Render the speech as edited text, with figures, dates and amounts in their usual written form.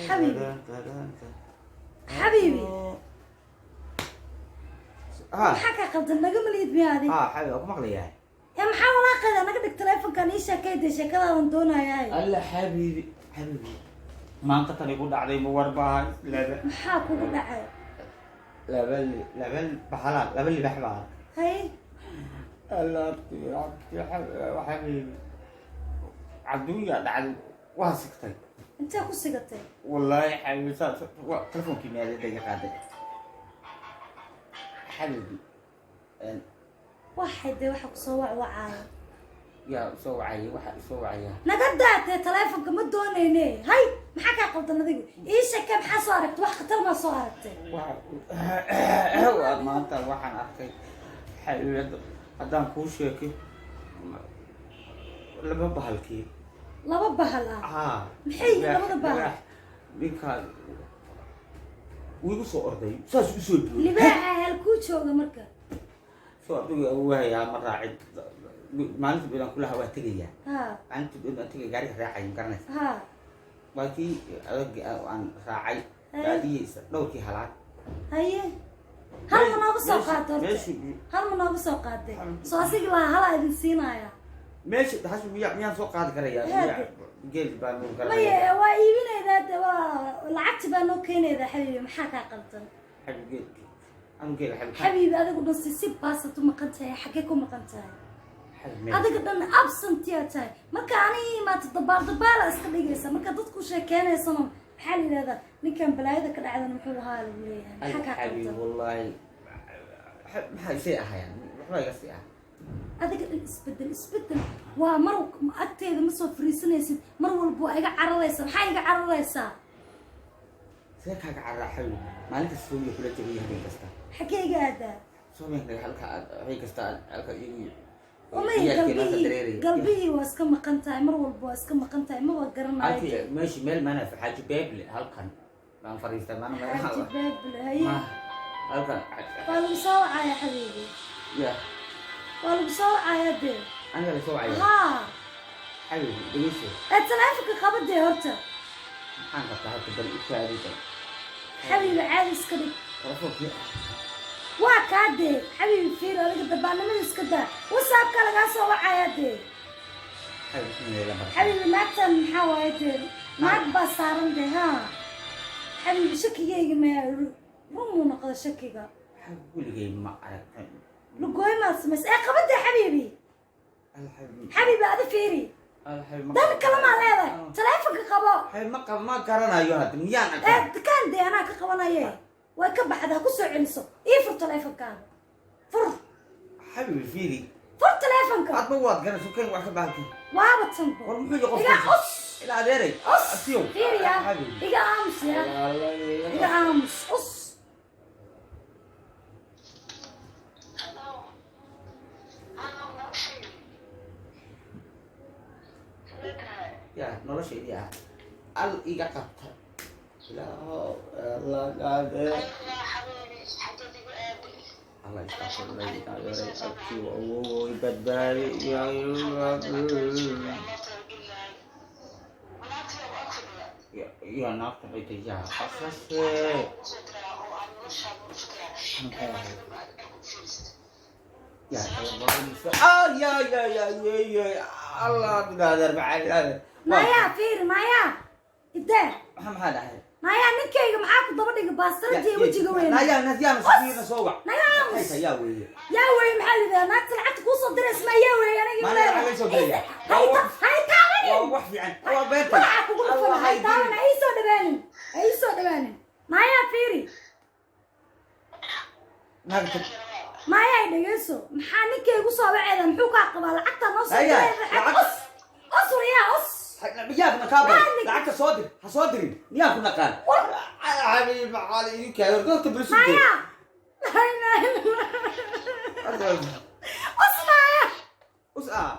Xabiibi. Xabiibi. Ha. Maxaa kaa qaldan? Naga maliyid miya adi? Ha, xabiibi, waa ku maqlayaa. Ya, maxaa walaaqeeda? Naga dhig teleefonkan, ii sheekayde, sheekadaadan doonayaa. Alla, xabiibi, xabiibi, maanta tan igu dhacday ma war baahay laba. Maxaa kugu dhacay? Laba bahalaa, laba libax baa arkay. Hay. Alla, abti, abti, xabiibi, adduunya dhacday, waa sigtay. Intee ku sigatay? Wallaahi xabiibi, saas telefonkii meelada iga qaaday, xabiibi. Waxay dee waxa kusoo wacwacaaya? Yaa isoo wacaya? Waxa isoo wacaya? Naga daatee teleefonka, ma doonayne. Hay, maxaa kaa qaldan adigu? Ii sheekee, maxaa soo aragtay? Wax khatar maa soo aragtay? Waa maanta waxaan arkay, xabiibi, haddaan kuu sheekay laba bahalkii. Laba bahal ah? Haa. Maxay yihiin labada bahal? Libaax. Ninkaa wuu igu soo orday, saas usoo duulay. Libaaxa halkuu jooga marka? Soo adigu waayaa ma raacid maalinta bidaan kulaha waa tegayaa. Maalinta bidaan tegaya, gaariga raacay, ma garanaysa? Ha. Waa kii adag aan raacay baadiyihiisa dhowrkii halaad. Haye, hal ma nooga soo qaado horta? Hal ma nooga soo qaaday? Soo asigi lahaa halaa idin siinaya. Meesha hash miyaan soo qaadi karayaa? Haade. Geel baan u maya garanaya. Waa iibinaydaa de, waa lacagti baa noo keenaydaa. Xabiibi, maxaa kaa qaldan? Xabiib, geel anu geel, xabiib. Xabiibi, adigu dhan si baasad u maqan tahay. Xaggee ku maqan tahay? Xabiib, meel Adiga dhan absent yaa tahay. Marka ani imaata, dabaal dabaala iska dhigaysa. Marka dadku sheekeynaysana, maxaa la yidhahdaa, ninkan balaayada ka dhacdana muxuu ahaa lagu leeyahay. Maxaa kaa Xabiib. qaldan? Wallaahi maxaa isay ahayaan, waxba iga sii ah. Adiga dhan isbedel, isbedel waa mar agteeda ma soo fariisanaysid. Mar walba waa iga cararaysa. Maxaa iga cararaysaa? See kaaga cararaa, xabiib? Maalinta soomiya kula tegaya habeen kasta. Xaggee iga aadaa? Soomiya halka habeen kasta halka iyagu Umay. ciyaalkeena halka Galbihii dareeraya. Galbihii waa iska maqan tahay, mar walba waa iska maqan tahay, maba garanayo. Halkii meeshi meel maana Xaaji Beeble halkan baan fariistay maana. Xaaji Baable, haye. Ma halkan. Waa lagu soo wacaya, xabiibi. Ya. Waa lagu soo wacaya dee. Aniga la soo wacaya? Haa. Xabiibi, dhegeyso. Ee taleefonka qaba dee horta. Maxaan qabtaa halka? Bal u kaadi bal. Xabiibi, caadi iska dhig. Telefonkii. Waa kaa dee, xabiibi. Fiir, adiga dabaanimada iska daa. WhatsAppka lagaa soo wacaya dee. Xabiibi, ku lambar. Xabiibi, naagtan maxaa waaye dee? Naag baa saaran dee. Haa xabiibi, shakigayga maya run muu noqda shakiga? Xabiibi, weligay ma arag. Lugooy maad samaysa ee qaba dee, xabiibi. Al xabiibi. Xabiibi, adi fiiri. Al xabiibi, Dan kale maa leedahay? Taleefonka qabo. Xabiibi, ma garanayo hadda, miyaan Ee aqaan? Dukaan dee anaa ka qabanaye, way ka baxda. Ha ku soo celiso. Ii fur taleefonkaada, fur. Xabiibi, fiiri. Fur taleefonka. Adba waad garanayso kan wax ka bahalki. Waaba tanbo. War muxuu yahay? Iga Qofka us. Ila adeeray. Us. Asiyow. Fiiriya. Xabiibi. Iga aamus ya, iga aamus, us. Hello. Hello, noloshayda. Sidee tahay? Ya, noloshaydii ah, al iga qabta, ilaahow alla gaade. Aywa, xabiibi, xageed igu aaday? Allah, istaghfirullah, adeeray, abtiyo, awow, badbaadi ya. Allah talagelinayo. Naagtii waa ag fadhiya. Ya, naagta waxay tahay yaa qasase. Waxaan kusoo diraa oo aan noloshaada ugu fikiraa inay maanta dhanba aad cirka u fiirisid. Ya ah ya ya ya ya ya, Allah, adeer macaan. Nayaa, fiiri, nayaa, idee. Maxaa dhahay? Nayaa, ninkayga maxaa ku daba dhigay baastaradii wejiga weyn? Nayaa, nayaa, nasiina soo wac. Nayaa, aamus. Haysa, yaa weeye? Yaa weeye maxaa la yidhahdaa? Naagta lacagta kuu soo diraysa ma yaa weeye aniga? Maalin lacag ay soo diraya. Hay taabanin. Waa wax fiican, waa beentay. Magaca kugu dhufana. Hay taaban, ha ii soo dhawaanin, ha ii soo dhawaanin. Nayaa, fiiri. Naagta. Nayaa, dhegeyso, maxaa ninkaygu soo waceeda? Muxuu kaa qabaa lacagta noo soo Nayaa, diraysa? lacag- Us, us, wariyaa, us. Miyaa ku naqaan bay? Maalin- Lacagta soo dir, ha soo dirin. Miyaa ku naqaan? Xabiib, maxaa la idin keenay? Dadka beri sugtay. Nayaa, laa ilaaha illallah. Us, nayaa. Us ah.